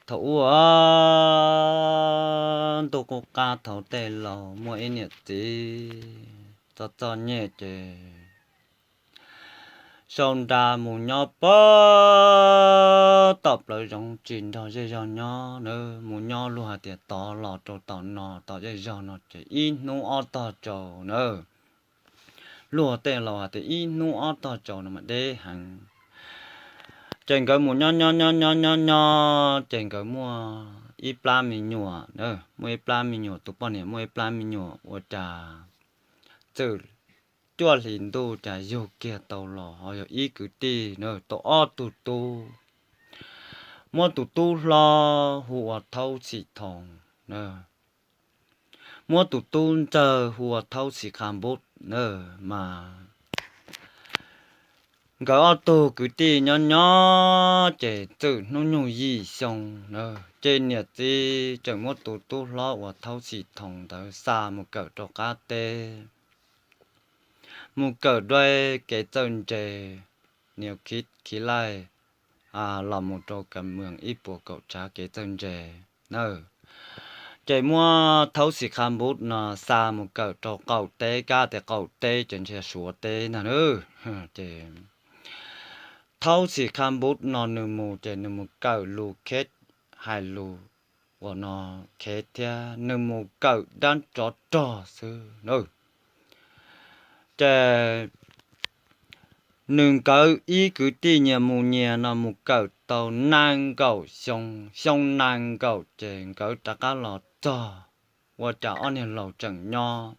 Thaum ub, ntuj qub qab thaum tej laus muaj ib niam txiv txom txom nyem ces sau nra mus nyob pem tom plawv zoov tsis nrog zej zog nyob na. Mus nyob luag hais tias tod los rau tom no, tom zej zog no ces ib hnub ob tog tsaus na. Luag tej laus hais tias ib hnub ob tog tsaus no mas deb heev. Ces nkawd mus nyob nyob nyob nyob nyob nyob ces nkawd muaj ib plab me nyuam, muaj ib plab me nyuam, tus poj niam muaj ib plab me nyuam ua cas txawm cuaj hlis ntuj cas yug kiag tau los ho yog ib kwv tij na, tau ob tug tub. Muab tus tub hlob hu ua Thaub Xim Thoos na, muab tus tub ntxawg hu ua Thaub Xim Kha Npub na. Mas nkawd ob tug kwv tij nyob nyob ces txawm hnub nyoog yim xyoo na, ces niam txiv tseem muab tus tub hlob uas Thaub Xim Thoos ntawd xa mus kawm rau qab teb, mus kawm dua kev txawj ntse, nias khiv khiv laij los mus rau kav mwees ib puas kaum tsav kev txawj ntse na. Ces muab Thaub Xim Kha Npub no xa mus kawm rau qaum teb, kab tias qaum teb ces ntshe Suav teb ntag na. Ces Thaub Xim Kha Npub no nws mus ces nws mus kawm lus khev, hais lus uas no khev thiab nws mus kawm dab tsov rog xwb na. Ces nws nkawd ib kwv tij nyias mus nyias no mus kawm tau nees nkaum xyoo, xyoo nees nkaum ces nkawd rov qab los txog, ua cas ob niag laus tseem nyob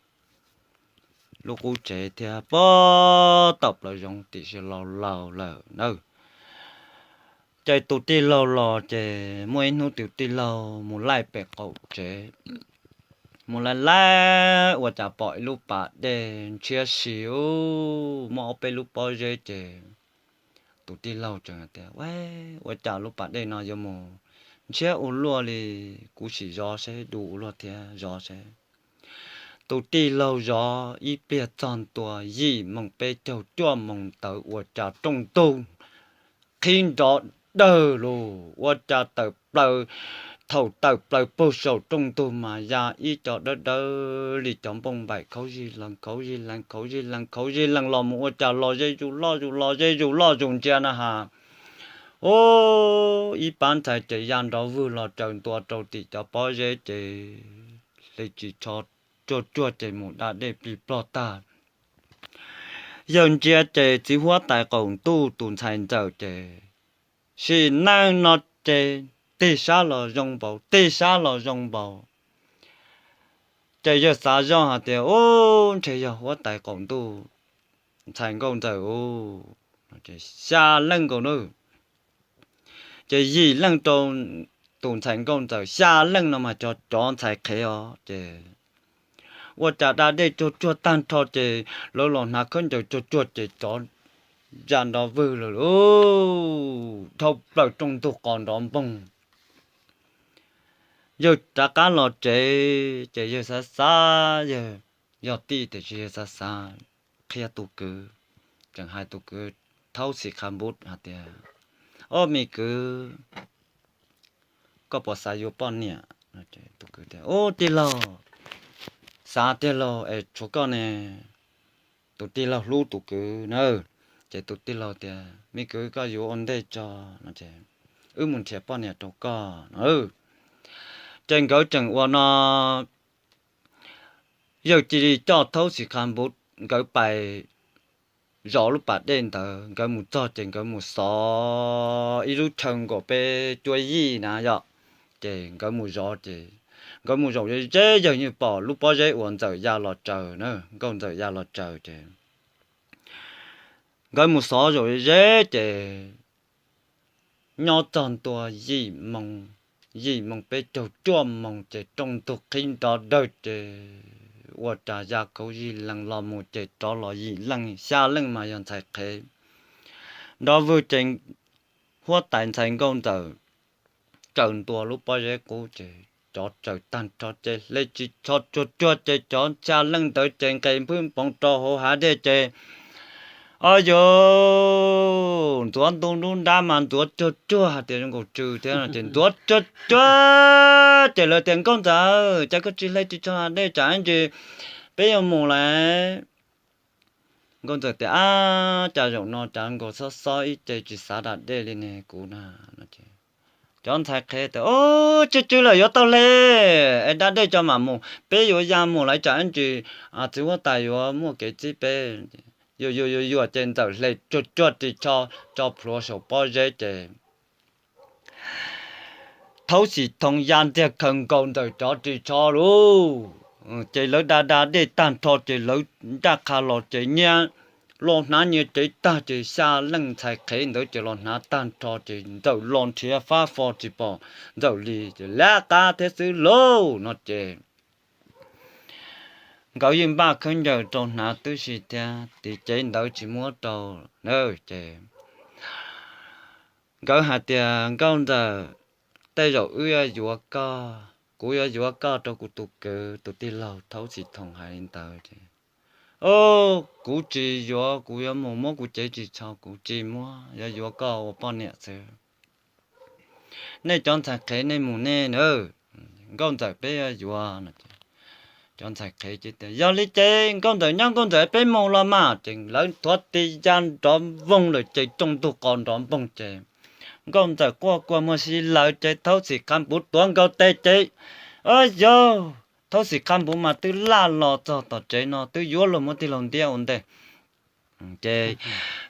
lub qub tsev thiab pem tom plawv zoov tiam sis laus laus lawm na. Ces tus tij laug los ces muaj ib hnub tus tij laug mus laij pem qaum tsev, mus laij laij ua cas pom ib lub pas dej ntshiab si, muaj ob peb lub pob zeb ces tus tij laug tseem tias, ua cas lub pas dej no yuav mus ntshiab ua luaj li, kuv sim zov seb, du ua luaj thiab, zov seb. Tus tij laug zov ib pliag txog ntua yim moos peb caug cuaj moos ntawd ua cas rooj ntug qhib nrov dawg lug, ua cas tawm plaws, thaum tawm plaws puag saum rooj ntug mas ya ib co dawb dawb li cov npauj npaim khaub zig lees khaub zig lees khaub zig lees khaub zig lees los mus ua cas los ze zus loj zus los ze zus loj zus ntsia na has. Ub, ib pab ntxhais ces ya nrov vwg los tsaws ntua rau tim cov pob zeb ces hle tsis tsho tsuag tsuag ces mus da dej plig plog tag. Yawg ntsia ces txiv huab tais qaum ntuj tus ntxhais ntxawm ces sim neej no ces tig sab los zoo npaum, tig sab los zoo npaum. Ces yawg xav zoj hais tias, ub, ntshe yog huab tais qaum ntuj ntxhais nkauj ntxawm ub, xya leej nkaus na. Ces yim leej rau tus ntxhais nkauj ntxawm, xya leej no mas cov cov ntxhais qhev os. Ces ua cas da dej tsuag tsuag tag nrho ces lawv los hnav khaub ncaws tsuag tsuag ces cov ya nrov vwg lawm, dhau plaws rooj ntug qos nrov npoog. Yawg rov qab los tsev ces yawg xav xav, yawg yog tij tiam sis yawg xav xav qhia tus kwv, tseem hais tus kwv Thaub Xim Kha Npub hais tias, ob me kwv, koj puas xav yuav poj niam? Ub, tij laug, xav tiag laug es tshuav koj ne. Tus tij laug hlub tus kwv na, ces tus tij laug tias, me kwv, koj yuav ua ntej tso no ces wb mus nrhiav poj niam rau koj no. Ces nkawd tseem ua no, yawg cia li coj Thaub Xim Kha Npub nkawd pais zov lub pas dej ntawd, nkawd mus txog ces nkawd mus xov ib lub chaw nkaum peb cuab yij na yom. Ces nkawd mus zov ces nkawd mus zaum ze ze, yawg yeej pom lub pob zeb uas ntxawm ya los tsaws na, nkauj ntxawm ya los tsaws ces nkawd mus xov zaum ze ze ces nyob txog ntua yim moos, yim moos peb caug cuaj moos ces rooj ntug qhib nrov dawg ces ua cas ya kauv zig lees los mus ces rov los yim leej, xya leej mas yog ntxhais qhev. Nrov vwg ces huab tais ntxhais nkauj ntxawm tsaws ntua lub pob zeb qub ces cov tsaws tag nrho ces hle tsis tsho tsuag tsuag ces cov xya leej ntawd ces nqes nphwb npoov rau hauv hav dej ces Au yog, ntxuav ntu nruab nrab mas ntxuav tsuag tsuag hais tias zoo nkaus tsw thiab no ces ntxuav tsuag tsuag ces lawv tias, Nkauj Ntxawm, cas koj tsis hle ris tsho da dej tsam ib ntsis peb yuav mus lawm. Nkauj Ntxawm tias, Ab, cas zaum no cas nkaus xob xob ib ce tsis xav da dej li ne kuv na. Cov ntxhais qhev tias, Tsw tsw lawm, yuav tau hle es da dej tso mam mus, peb yuav ya mus lawm tsam ib ntsis txiv huab tais yuav muaj kev txib peb. Yuav yuav yuav yuav ces Ntxawm hle tsuag tsuag ris tsho tso plhuav saum pob zeb ces Thaub Xim Thoo ya ntxiag khaws nkaus Ntxawm cov ris tsho lauj. Ces lawv da da dej tag nrho ces lawv ncaj qha los ces nyias los hnav nyias cev tag ces xya leej ntxhais qhev ntawd ces los hnav tag nrho ces Ntxawm los nrhiav fab fo tsis pom Ntxawm li ces lab qab thiab xwb lauj no ces nkawd yeej npaj khaub ncaws rau hnav tib si thiab, tiv cev ntawd tsis muab rau na ces nkawd hais tias, Nkauj Ntxawm, tej zaum wb yuav koj, kuv yuav yuav koj rau kuv tus kwv, tus tij laug Thaub Xim Thoo hais li ntawd ces, Kuv tsis yuav, kuv yuav mus muab kuv cev ris tsho, kuv tsis muab, yuav yuav koj ua poj niam xwb. Nej cov ntxhais qhev nej mus nej na, Nkauj Ntxawm peb yuav yuav no. Cov ntxhais qhev ces tias, Yog li ces Nkauj Ntxawm nyob Nkauj Ntxawm peb mus los mas. Ces lawv thuav tis ya nrov voog lawm ces rooj ntug qos nrov npoog ces Nkauj Ntxawm quaj kua muag si lawm ces Thaub Xim Qha Npuv tuav nkaus tes ces, Au yog, Thaub Xim Qha Npuv mas twb laj los txog tom tsev no twb yuav luag muab tij laug ntiab ua ntej. Ces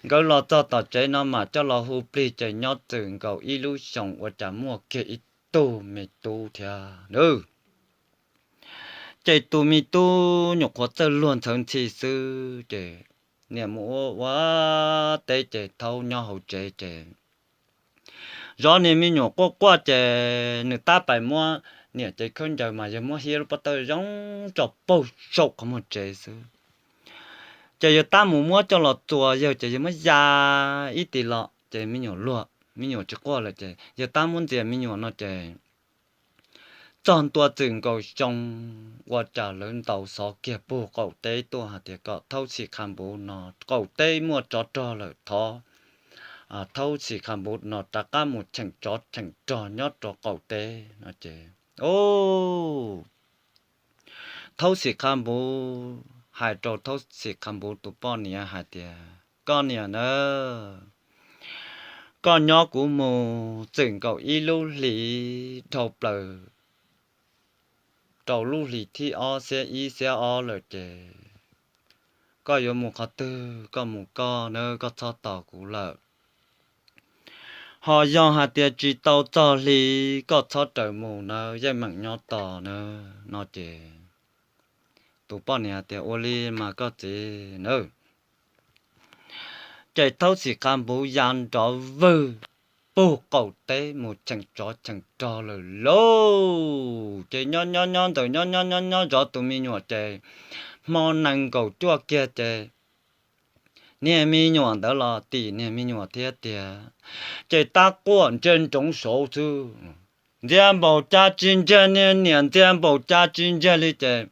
nkawd los txog tom tsev no mas coj los hu plig ces nyob txwm nkaus ib lub xyoos ua cas muaj kiag ib tug me tub thiab na. Ces tus me tub nyuam qhuav txawj luag ntxhawv ntxhi xwb ces niam mus ua ua teb ces Thaub nyob hauv tsev ces zov niag me nyuam quaj quaj ces nws tab pais muab niam cev khaub ncaws mas yog muab hiab lub pob tawj zoo tso paug saum qhov muag tsev xwb. Ces yawg tab mus muab coj los txuas yawg ces yawg muab ya ib tis los ces me nyuam luag, me nyuam tsis quaj lawm ces yawg tab muab ntxias me nyuam no ces txog ntua txwm nkaus xyoo ua cas lawv ntaus xov kiag puag qaum teb tuaj hais tias kom Thaub Xim Qha Npuv no, qaum teb muaj tsov rog lawm, thov Thaub Xim Qha Npuv no rov qab mus cheem tsov cheem rog nyob rau qaum teb no ces, o, Thaub Xim Qha Npuv hais rau Thaub Xim Qha Npuv tus poj niam hais tias, Koj niam na, koj nyob kuv mus txwm nkaus ib lub hlis dhau plaws rau lub hlis thib ob xiab ib xiab ob lawm ces koj yuav mus qhov twg koj mus koj na, koj txhob tos kuv lawm. Ho yog hais tias tsis tau txog hli koj txhob raws mus na, yeej meem nyob tos na no ces tus poj niam tias, Ua li mas koj txiv na. Ces Thaub Xim Qha Npuv ya nrov vwg puag qaum teb mus cheem tsov cheem rog lawm lauj. Ces nyob nyob nyob ntawm nyob nyob nyob nyob zov tus me nyuam ces hmo nees nkaum cuaj kiag ces niag me nyuam ntawd los tim niag me nyuam thiab tiag. Ces tab quaj ntsia ntsoov saud xwb, ntsia npaum cas tsis ntsiag, niag niam ntsia npaum cas tsis ntsiag li ces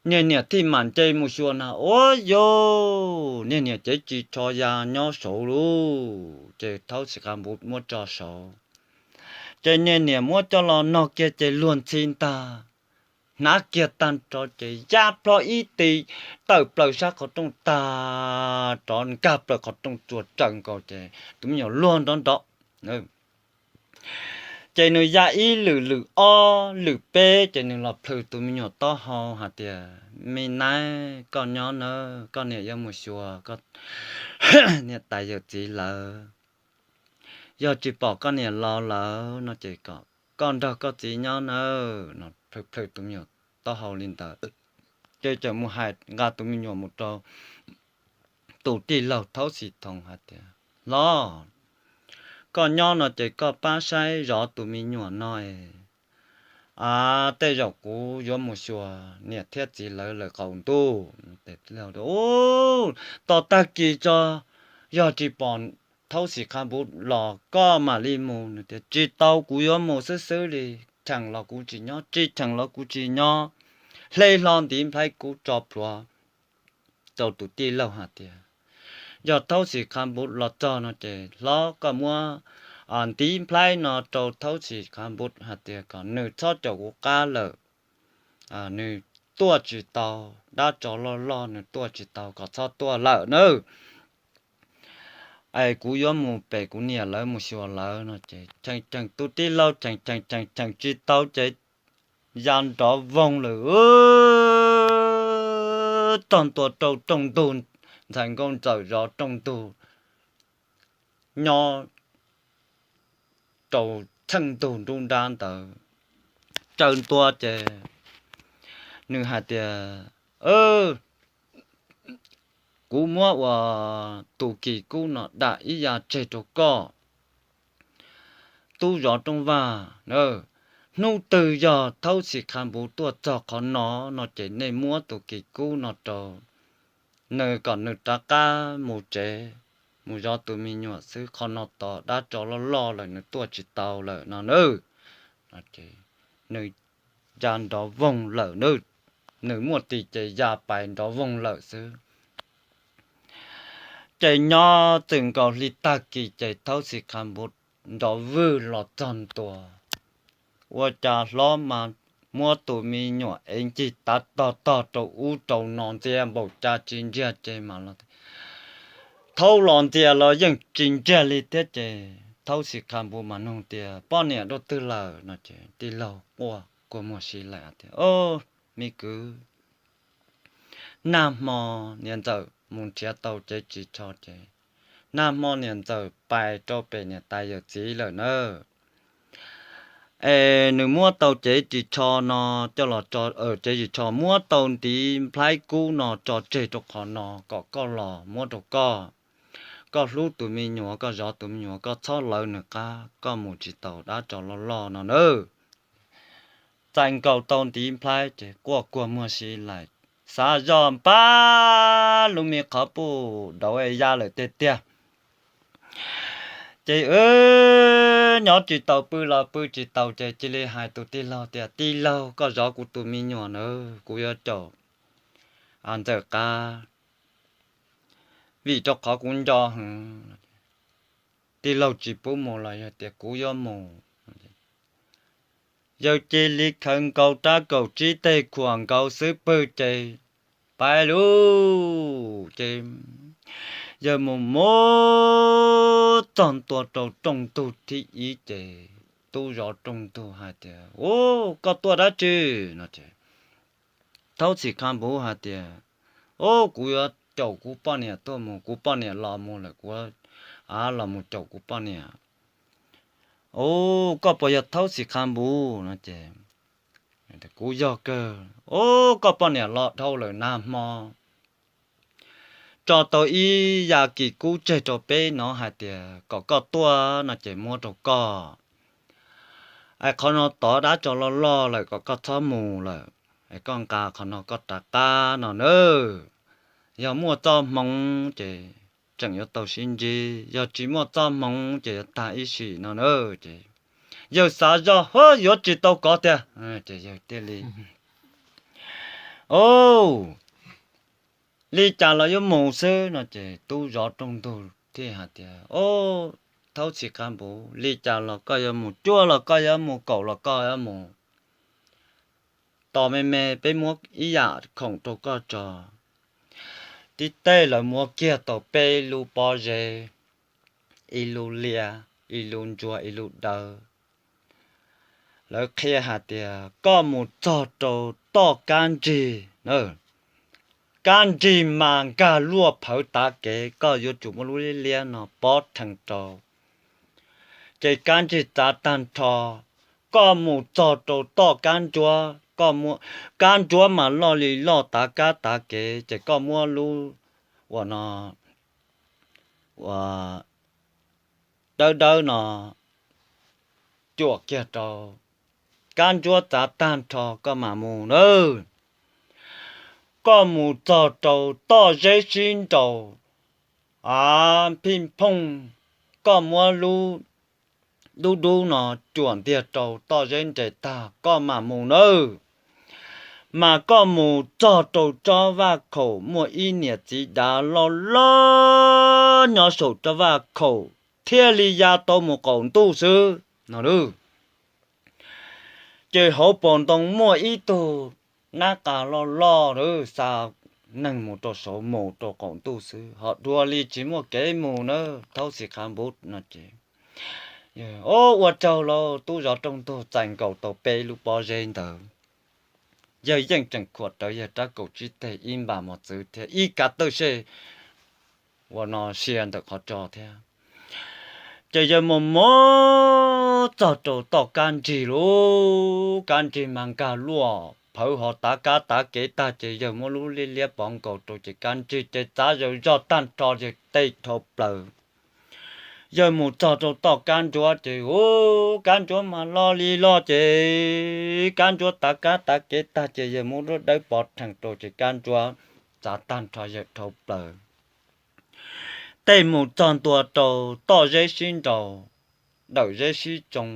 niag niam thiaj mam nce mus xyuas na, ua yog niag niam cev ris tsho ya nyob saud lauj. Ces Thaub Xim Qha Npuv muab tso saud, ces niag niam muab coj los nog kiag ces luag ntxhi ntag, hnav kiag tag nrho ces ya plho ib tis tawm plaws sab qhov rooj tag, rov nkag plaws qhov rooj tsuas tsaws nkaus ces tus me nyuam luag nrov nrov. Ces nws ya ib lwm lwm ob lwm peb ces nws los plhws tus me nyuam taub hau hais tias, Me nab, koj nyob nawb, koj niam yuav mus xyuas niam tais yawm txiv lawv. Yog tsis pom koj niam los lawm no ces kom koj nrog koj txiv nyob nawb no. Plhws plhws tus me nyuam taub hau li ntawd, ces txawm mus hais nqa tus me nyuam mus rau tus tij laug Thaub Xim Thoo hais tias, Los, koj nyob no ces koj pab saib zov tus me nyuam no es, a, tej zaum kuv yuav mus xyuas niam thiab txiv lawv lawm qaum ntuj. Tos tag kis tso, yog tsis pom Thaub Xim Qha Npuv los koj mam li mus. Nws tias, Tsis tau, kuv yuav mus xwb xwb li, cheem los kuv tsis nyob, tsis cheem los kuv tsis nyob. Hle hlo ntiv nplhaib kub tso plhuav rau tus tij laug hais tias, Yog Thaub Xi Khas Npus los txog no ces hlob koj muab ntiv nplhaib no rau Thaub Xi Khas Npus hais tias kom nws txhob caum kuv qab lawm, nws tuaj tsis tau, dab tsov loj loj nws tuaj tsis tau, kom txhob tuaj lawm nawb. Es kuv yuav mus pem kuv niam lawv mus xyuas lawv no ces cheem cheem tus tij laug cheem cheem cheem cheem tsis tau ces ya nrov voog lawm, txog ntua rau rooj ntug, ntxhais nkauj ntxawm zov rooj ntug nyob rau txheej ntug nruab nrab ntawd. Tsaws ntua ces nws hais tias, kuv muab ua tus kis kub no dam ib ya tseg rau koj, tub zov rooj vag. Hnub twg yog Thaub Xi Khas Npus tuaj txog qhov no, no ces nej muab tus kis kub no rau nws kom nws rov qab mus tsev, mus zov tus me nyuam xwb, qhov no tos dab tsov loj loj lawm nws tuaj tsis tau lawm no nawb. Nws ya nrov voog lawm, nws muaj tis ces ya pais nrov voog lawm xwb. Ces nyob txwm nkaus hli tag kis ces Thaub Xi Khas Npus nrov vwg los txog ntua, ua cas hlob mas muab tus me nyuam ev ncig tav tog tog rau ub rau no ntxias npaum cas tsis ntsiag ces mas los thaub los ntxias los yeej tsis ntsiag li thiab ces Thaub Xi Khas Npus mas nug tias poj niam dua twg lawm no ces tij laug quaj kua muag si lawm tias, me kwv, nag hmo niam ntxawm mus nrhiav tau cev ris tsho ces nag hmo niam ntxawm pais rau pem niam tais yawm txiv lawm na. Es nws muab tau cev ris tsho no coj los, cev ris tsho muab tau ntiv nplhaib kub no tso tseg rau qhov no kom koj los muab rau koj. Koj hlub tus me nyuam, koj zov tus me nyuam, koj txhob lawv nws qab, koj mus tsis tau dab tsov loj loj no nawb. Txais nkaus tau ntiv nplhaib ces quaj kua muag si lawm, xav zoj npab lub me qhov puj dauv ya lawm tiag tiag. Ces nyob tsis tau pw los pw tsis tau ces cia li hais tus tij laug tias, tij laug, koj zov kuv tus me nyuam na, kuv yuav caum ntxawm qab, vim rau qhov kuv nco heev. Tij laug tsis pub mus los yog tias kuv yuav mus. Yawg cia li khaws nkaus rab kaum tsib teg khuam nkaus xub pwg ces pais lawm ces yawg mus mus txog ntua rau rooj ntug thib ib ces tub zov rooj ntug hais tias, u, koj tuaj dab tsi no ces Thaub Xi Khas Npus hais tias, u, kuv yuav caum kuv poj niam tuaj mus, kuv poj niam los mus lawm, kuv av los mus caum kuv poj niam. U, koj puas yog Thaub Xi Khas Npus no ces, kuv yog kawg. U, koj poj niam los dhau lawm nag hmo, tso tau ib yam kis kub tseg rau peb no hais tias kom koj tuaj no ces muab rau koj. Es qhov no tod dab tsov loj loj lawm kom koj txhob mus lawm, es koj nqa qhov no koj rov qab no nawb. Yog muaj txoj hmoov ces tseem yuav tau sib ntsib, yog tsis muaj txoj hmoov ces yuav tag ib sim no nawb. Ces yawg xav zoj, hu, yuav tsis tau kov tiag, ces yawg thiaj li, u, li cas los yuav mus xwb no ces tub zov rooj ntug thiaj hais tias, u, Thaub Xi Khas Npus, li cas los koj yuav mus, cuaj los koj yuav mus, kaum los koj yuav mus. Tos me me peb muab ib yam khoom rau koj tso. Tib teg lawv muab kiag tau peb lub pob zeb, ib lub liab, ib lub ntsuab, ib lub dawb. Lawv qhia hais tias koj mus txog rau toj kab nrig, kab nrig mas nkag luaj phawv tav kev, koj yuav tsum muab lub liab liab no pob rhees rau, ces kab nrig txav tag nrho. Koj mus txog rau toj kab ntsuab, kab ntsuab mas loj li loj tav kab tav kev, ces koj muab lub, ua no, ua dawb dawb no cuam kiag rau, kab ntsuab txav tag nrho koj mam mus nawb. Koj mus txog rau toj zeb sib nraus, a, phij phooj, koj muab lub dub dub no cuam ntiag rau toj zeb nres tag koj mam mus nawb. Mas koj mus txog rau tsob vaj khaum muaj ib niam txiv dav loj loj nyob saum tsob vaj khaum, thiaj li ya tau mus qaum ntuj xwb no. Ces hauv paus ntoo muaj ib tug nab qa loj loj, xa neeg mus rau saud mus rau qaum ntuj xwb, ho dua li tsis muaj kev mus na, Thaub Xi Kha Npuv no ces. Ua tsaug lauj, tub zov rooj ntug txais nkaus tau peb lub pob zeb ntawd. Yawg yeej tseem khuam rawv yawg rab kaum tsib teg ib npas mos txwv thiab ib kav tawj sej uas no sia ntawm qhov tso thiab. Ces yawg mus mus txog rau toj kab nrig lub kab nrig mas nkag luaj phawv ho tav kab tav kev tag ces yawg muab lub liab liab pov nkaus rau ces kab nrig ces txav zaws zog tag nrho yawg tej dhau plaws. Yawg mus txog rau toj kab ntsuab ces hu, kab ntsuab mas loj li loj ces kab ntsuab tav kab tav kev tag ces yawg muab lub dawb pov rhees rau ces kab ntsuab txav tag nrho yawg dhau plaws. Tej mus txog ntua rau toj zeb sib nraus, dawm zeb sib tsoo,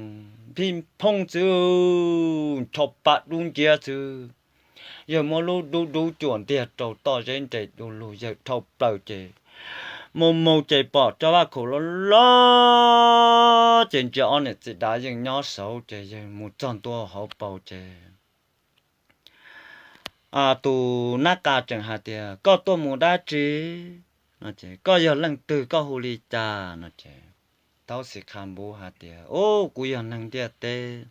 nphib nphoob xwb, nrho pa dub nciab xwb. Yawg muab lub dub dub cuam ntiag rau toj zeb nres du lug yawg dhau plaws ces mus mus ces pom tsob vaj khaum loj loj ces ntsia ob niam txiv dav yeej nyob saud ces yawg mus txog ntua hauv paus ces tus nab qa tseem hais tias, Koj tuaj mus dab tsi? Koj yog leej twg, koj hu li cas? no ces Thaub Xi Kha Npuv hais tias, Ub, kuv yog neeg ntiaj teb,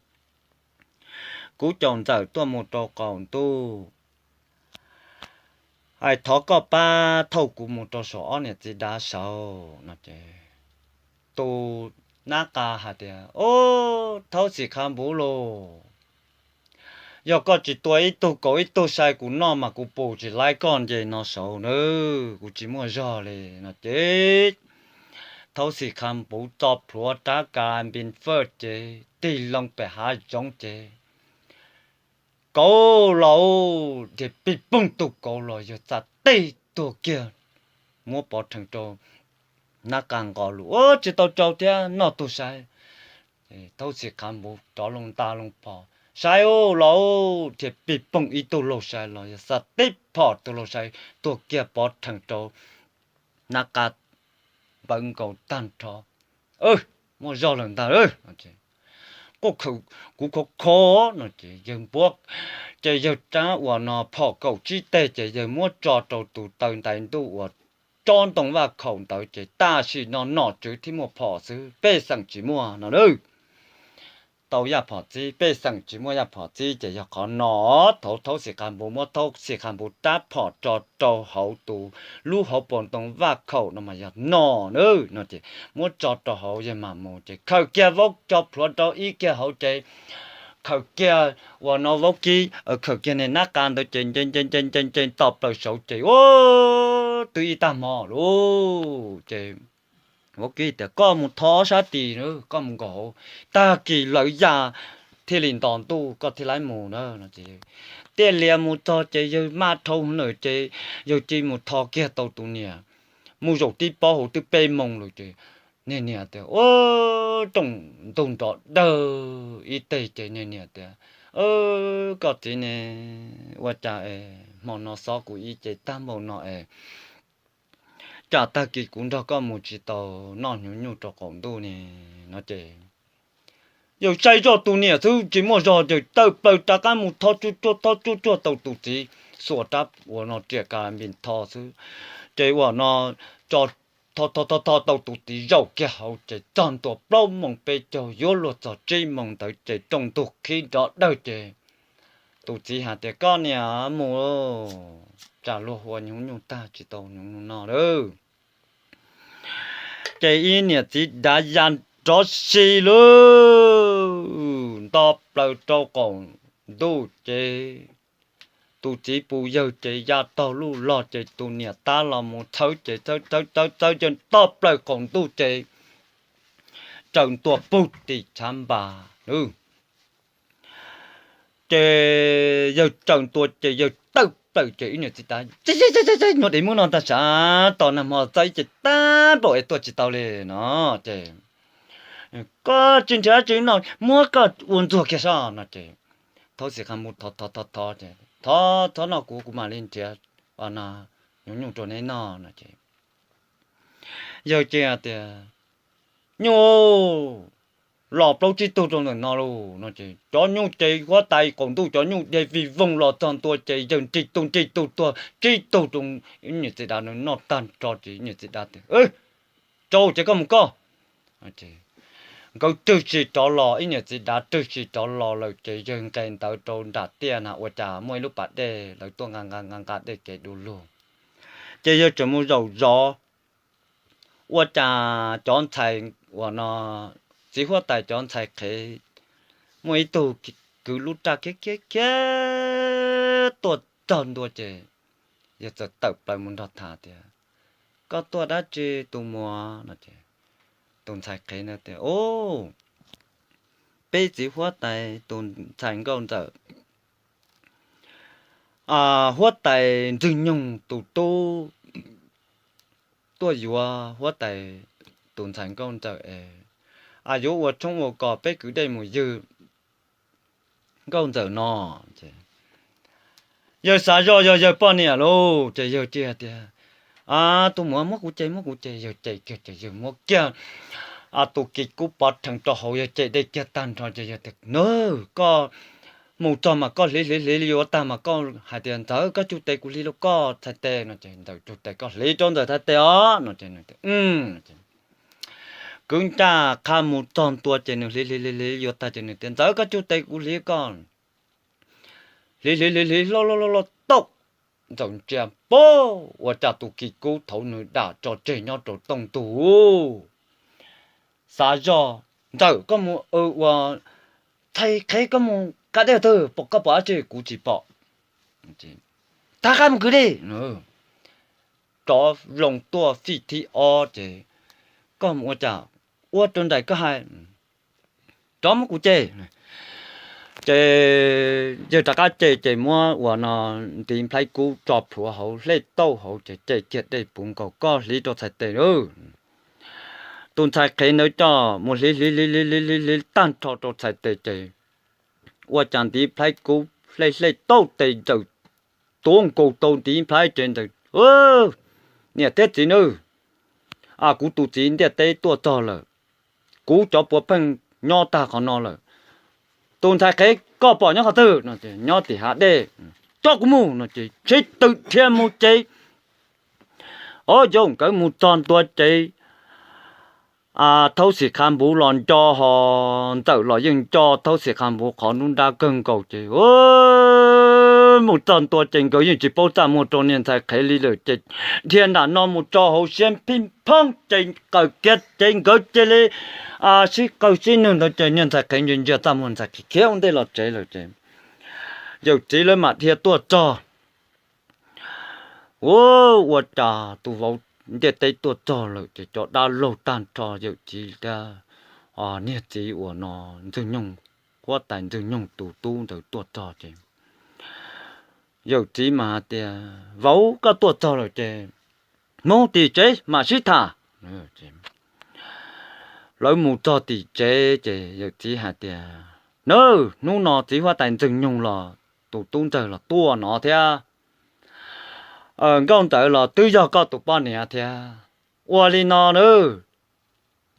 kuv caum ntxawm tuaj mus rau qaum ntuj, es thov koj pab thauj kuv mus rau saum ob niam txiv dav saud no ces tus nab qa hais tias, Ub, Thaub Xi Kha Npuv lauj, yog koj tsis tua ib tug kaus ib tug sai kuv noj mas kuv pus tsis laib koj nce no saud na, kuv tsis muaj zog li no ces Thaub Xi Kha Npuv tso plhuav rab ka npis faj ces tig loo pem hav zoov ces kauv los, dhia pij poog tus kauv los yawg txav teb tuag kiag, muab pov rhees rau nab qa nqos lus, Ua tsis tau tsau thiab, noj tug sai. Thaub Xi Kha Npuv rov loo nta loo phom, Sai ub, los, dhia pij poog ib tug laug sai los yawg txav teb phom tus laug sai tuag kiag pov rhees rau nab qa npawv nkaus tag nrho. Muaj zog lawm ntag. Kuv khov kho no ces yawg npuab, ces yawg rab uas no phom kaum tsib teg ces yawg muab tso rau tus taw ntais ntuj uas tsob ntoo vaj khaum ntawd ces tam sim no nom tswv thiab muaj phom xwb, pej xeem tsis muaj no na. Tau yaj phom txib, pej xeem tsis muaj yaj phom txib ces yog qhov no. Thaum Thaub Xi Kha Npuv muab Thaub Xi Kha Npuv rab phom tso rau hauv tus lub hauv paus ntoo vaj khaum no mas yog no na, no ces muab tso rau hauv yawg mam mus ces khaws kiag vaub tso plhuav rau ib kiag hauv ces khaws kiag uas no vaub kib, khaws kiag niag nab qa ntawd ces nce nce nce nce nce nce nto plaws saud ces ua twb ib tag hmo lauj ces vaub kib tias, Koj mus thov sab tid, koj mus nkaum hauv, tag kis lawv ya thiaj li nto ntuj koj thiaj li mus na. Tiaj lias mus txog ces yawg maj dhau lawm ces yawg cia mus thov kiag tau tus niam, mus zaum tib pob hauv twb peb moos lawm ces niag niam tias, Ua rooj ntug nrov dawg ib teg ces niag niam tias, Koj txiv ne, ua cas es hmo no xob kuv ib ce tag npaum no es tsam tag kis kuv nrog koj mus tsis tau noj hnyuv nyuj rau qaum ntuj ne? no ces yawg saib zoj tus niam xwb tsis muaj zog ces tawm plaws rov qab mus thov tsuj tsuag thov tsuj tsuag tau tus txiv xuas rab uas no riam ka npis tho xwb ces uas no tso tho tho tho tho tau tus txiv zaum kiag hauv ces txog ntua plaub moos peb caug yuav luag txog tsib moos ntawd ces rooj ntug khib nrov dawg ces tus txiv hais tias, Koj niam mus, tsam luag ua hnyuv nyuj tag tsis tau hnyuv no lawm. Ces ib niam txiv dav ya nrov si lawm nto plaws rau qaum ntuj ces tus txiv pus yawg ces ya taug luj log ces tus niam tab los mus txhawb ces txhawb txhawb txhawb txhawb nto plaws qaum ntuj ces raws ntua pug tim tshav npas. Ces yawg raws ntua ces yawg tawm plaws ces ib niam txiv dav, Nyuag dev muab no ntag sav, tos nag hmo txawb ces tag npaum es tuaj tsis tau li no ces, Koj tsis nrhiav dab tsi no, muab koj ua ntxuag kiag saib no ces Thaub Xi Kha Npuv thov thov thov thov ces thov txhob noj kuv, kuv mam li nrhiav no, nyuj nyuj rau neb noj no ces yawg cia tias, Nyuj los plaub tsib tug rau ntawm no lauj no ces cov nyuj ces huab tais qaum ntuj cov nyuj dej vij voog los txog ntua ces yawg nrig tug nrig tug tuag tsib tug rau ib niam txiv dav nws noj tag nrho ces ib niam txiv dav tias, Tsau ces koj mus koj. Nkawd twb tsis rov los, ib niam txiv dav twb tsis rov los lawm ces yawg nqes ntawd rau nram tiaj na ua cas muaj ib lub pas dej lawv tuaj nqa nqa nqa nqa dej kev du lug. Ces yawg tseem mus zaum zov ua cas cov ntxhais uas no txiv huab tais cov ntxhais qhev muaj ib tug kwv lub raj khiav khiav khiav tuaj txog ntua ces yawg txawm tawm plaws mus nrog tham tias, Koj tuaj dab tsi tus muam no ces tus ntxhais qhev ntawd tias, Ub, peb txiv huab tais tus ntxhais nkauj ntxawm, huab tais Ntxwg Nyoog tus tub tuaj yuav huab tais tus ntxhais nkauj ntxawm es yuav ua tshoob ua kos peb kwv dej mus ywg nkauj ntxawm no. Yawg xav zoj yog yawg poj niam lauj ces yawg cia tias, Tus muam muab kuv ce, muab kuv ce. Yawg ce kiag ces yawg muab kiag tus kis kub pov rhees rau hauv, yawg ce dej kiag tag nrho ces yawg tias, Nawb, koj mus txog mas koj hliv hliv hliv yuav tag mas koj hais tias, Ntxawm, koj tsug tes kuv hliv rau koj txhais tes no ces Ntxawm tsug tes koj hliv rau Ntxawm txhais tes os no ces kwv ncaj qha mus txog ntua ces nws hliv hliv hliv hliv yuav tag ces nws tias, Ntxawm, koj tsug tes kuv hliv koj. Hliv hliv hliv hliv loj loj loj loj tauj, Ntxawm ntsia pab ua cas tus kis kub thaum nws dam tso tseg nyob rau tooj ntug. Xav zoj, Ntxawm, koj mus ua txhais qhev, koj mus qab dej twg, koj pom dab tsi kuv tsis pom. Rov qab mus kwv dej, rov loo tuaj fij thib ob ces, Koj mus ua cas, ua rau nraim koj hais, rov muab kuv ce. Ces yawg rov qab ce ces muab uas no ntiv nplhaib kub tso plhuav hauv hlej tauj hauv ces ce kiag dej puv nkaus, Koj hliv rau txhais tes. Tus ntxhais qhev ntawd coj mus hliv hliv hliv hliv hliv hliv tag nrho rau txhais tes ces ua cas ntiv nplhaib kub hlej hlej tauj tes ntawm tuav nkaus tau ntiv nplhaib ces ntawd, Niam thiab txiv nawb, kuv tus txiv ntiaj teb tuaj txog lawm, kuv cov puav pheej nyob tag qhov no lawm. Tus ntxhais qhev koj pom nyob qhov twg no ces nyob tim hav dej. Coj kuv mus no ces tsheb tw dhia mus ces, o yau, nkawd mus txog ntua ces Thaub Xim Qha Npuv los nco ho Ntxawm los yeej nco Thaub Xim Qha Npuv qhov nruab nrab kawg nkaus ces mus txog ntua ces nkawd yeej tsis paub txaj muag rau niag ntxhais qhev li lawm ces dhia nram no mus tso hauv siab phij phoob ces qaws kiag ces nkawd cia li sib qawg sib nwg ntawd ces niag ntxhais qhev ntsia ntsia txaj muag ntxhais khiav ua ntej los tsev lawm ces yawm txiv lawv mam dhia tuaj txog. Ua cas tus vauv ntiaj teb tuaj txog lawm ces cov dab laug tag nrho yawm txiv thiab niag txiv uas no Ntxwg Nyoog, huab tais Ntxwg Nyoog tus tub ntawd tuaj txog ces yawm txiv mas hais tias, Vauv, koj tuaj txog lawm ces mus tim tsev mam sib tham. Lawv mus txog tim tsev ces yawm txiv hais tias, Nawb, hnub no txiv huab tais Ntxwg Nyoog los tus tub ntxawg los tuaj no thiab, nkauj ntxawm los twb yog koj tus poj niam thiab. Ua li no nawb,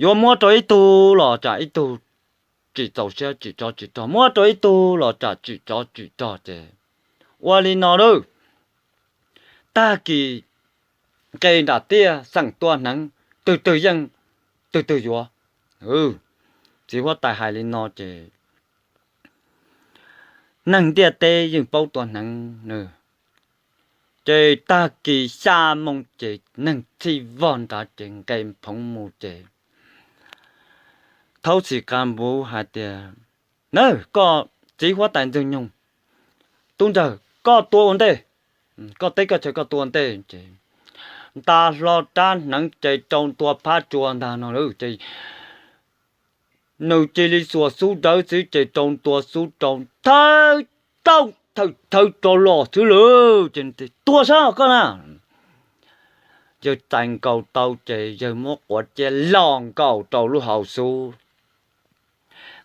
yuav muab rau ib tug los tsam ib tug tsis txaus siab tsim tsov tsim rog, muab rau ib tug los tsam tsim tsov tsim rog ces ua li no nawb, tag kis nqe nram tiaj xeem tua hneev, twg twg yeej, twg twg yuav. Txiv huab tais hais li no ces neeg ntiaj teb yeej paub tua hneev nawb. Ces tag kis xya moo ces neeg txhij vog nrad ces nqe phoov mus ces Thaub Xim Qha Npuv hais tias, Nawb, koj txiv huab tais Ntxwg Nyoog, tub ntxawg, koj tua ua ntej, koj teb koj chaw koj tua ua ntej ces nta hlo rab hneev ces rau ntua phab tsua ntag no lawm ces nws cia li xuas xub dawb xwb ces rau ntua xub rau thawb tauj thawb thawb rau los xwb lawm ces, Tua sab koj na. Yawg txais nkaus tau ces yawg muab quav ciab los nkaus rau lub hauv xub,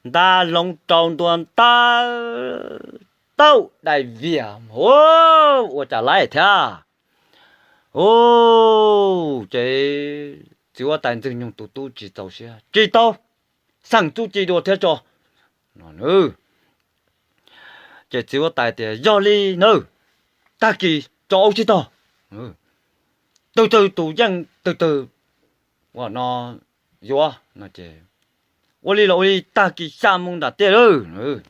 nta hloov rau ntua ntawd, tau dai vias, ua cas laib thiab. Ces txiv huab tais Ntxwg Nyoog tus tub tsis txaus siab, tsis tau, xeem txuj ci dua thiab tso. Ces txiv huab tais tias, yog li na, tag kis tso aub tsib taug, tus twg tus yeej tus twg ua no yuav. Ua li los ua li, tag kis xya moo nram tiaj lawm.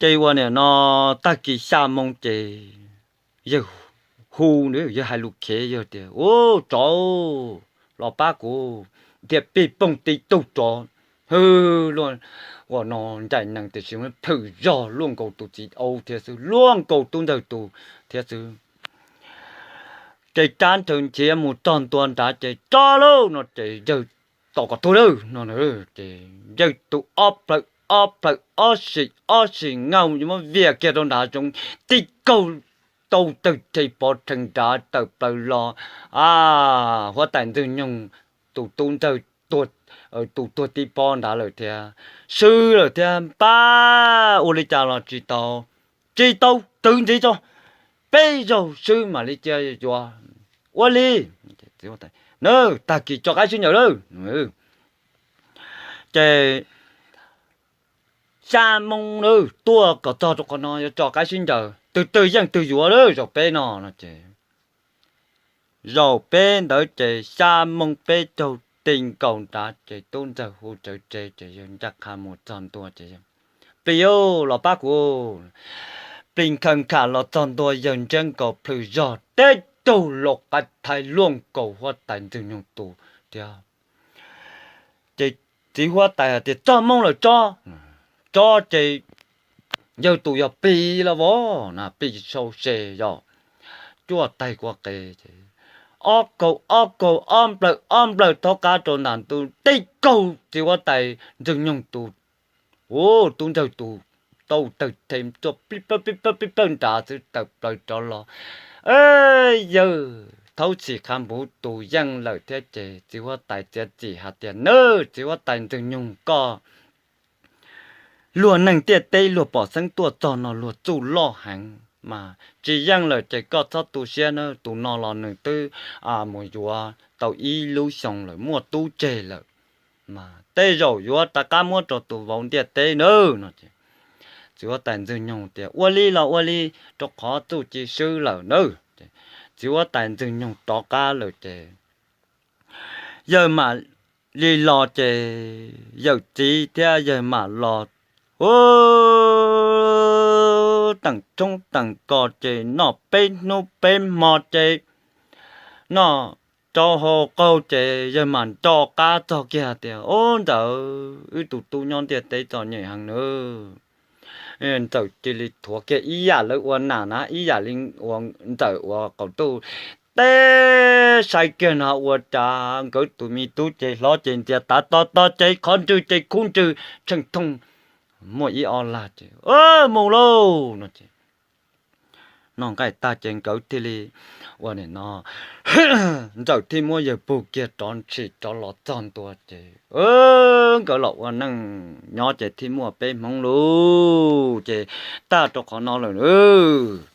Ces ua nim no tag kis xya moo ces yawg hu, yawg hais lus khiav, yawg tias, u, tsov, los pab kuv ntiag pig poog tib tug tsov, hwj, ua no ncaim nees tiam sis plhws zog luaj nkaus tus txiv aub thiab xwb, luaj nkaus tub ntxawg tus thiab xwb. Ces rab ntshaw nchiav mus txog ntua nrad ces tso lauj no ces yawg tos kom tuag lawm no. Ces yawg tus ob plaws, ob plaws ob sim, ob sim ngaum yuav muab vias kiag rau nrad zoov, tib kaug tau tawg rhe pov rhees nrad tawm plaws los. A, huab tais Ntxwg Nyoog tus tub ntxawg, tus tuag tib pob nrad lawm thiab, swb lawm thiab npab, ua li cas los tsis tau, tsis tau, twv ntxiv tso, peb zaug swb mam li cia yuav. Ua li, tag kis tso qaib sib ncaws lawm. Ces xya moo na, tuaj kom txog rau qhov no yuav tso qaib sib ncaws, twg twg yeej twg yuav lawm zaum peb no no ces zaum peb ntawd ces xya moo peb caug ti nkaus nrad ces tub ntxawg hu tsawv tsev ces yawg ncaj qha mus txog ntua ces, plis, los pab kuv. Plis nkhaws nkham los txog ntua yawg ntsiab nkaus plhws zog tib tug lau qaib thaib luaj nkaus huab tais Ntxwg Nyoog tus thiab. Ces txiv huab tais hais tias, txog moo lawm tso, tso ces yawg tus yog plig los vov na, plig sau se yog cuaj taig kua qe ces ob kaug ob kaug ob nplawm ob nplawm thaub qab rau nram ntuj tib kaug txiv huab tais Ntxwg Nyoog tus, u, tub ntxawg tus tau tawg rhe tuaj pib plawg pib plawg pib plawg nrad xwb tawm plaws rov los. Yawg thaub txhim qha npuv tus yeej lawm thiab ces txiv huab tais txiav txim hais tias, nawb, txiv huab tais Ntxwg Nyoog koj, luag neeg ntiaj teb luag pom xeeb tuaj txog no luag txuj loj heev mas tsis yeej lawm ces koj txhob tu siab nawb, tus no los nws twb mus yuav tau ib lub xyoo lawm muaj tub tseg lawm, mas tej zaum yuav rov qab muab rau tus vauv ntiaj teb nawb no. Txiv huab tais Ntxwg Nyoog tias, ua li los ua li, rau qhov txuj ci swb lawm nawb. Txiv huab tais Ntxwg Nyoog rov qab lawm ces yawg mam li los ces yawm txiv thiab yawg mam los, u, teem tshoob teem kos ces noj peb hnub peb hmo ces noj rau hauv qaug ces yawg mam nto qab txog kiag tias, u, Ntxawm, wb tus tub nyob ntiaj teb txom nyem heev nawb. Ntxawm cia li thuav kiag ib yam lawv ua nas na, ib yam li ua Ntxawm ua qaum ntuj teb, saib kiag no ua cas nkawd tus me tub ces hlob ces ntxias tav to to ces qhov ntswg ces khub ntswg tsheej thooj muaj ib ob lag ces, mus lauj no ces noj nqaij tag ces nkawd thiaj li ua nim no Ntxawm thiaj muab yawg pug kiag rov ntshis rov los txog ntua ces nkawd los ua neej nyob ces thiaj muaj peb hmoov lauj. Ces tag rau qhov no lawm nawb.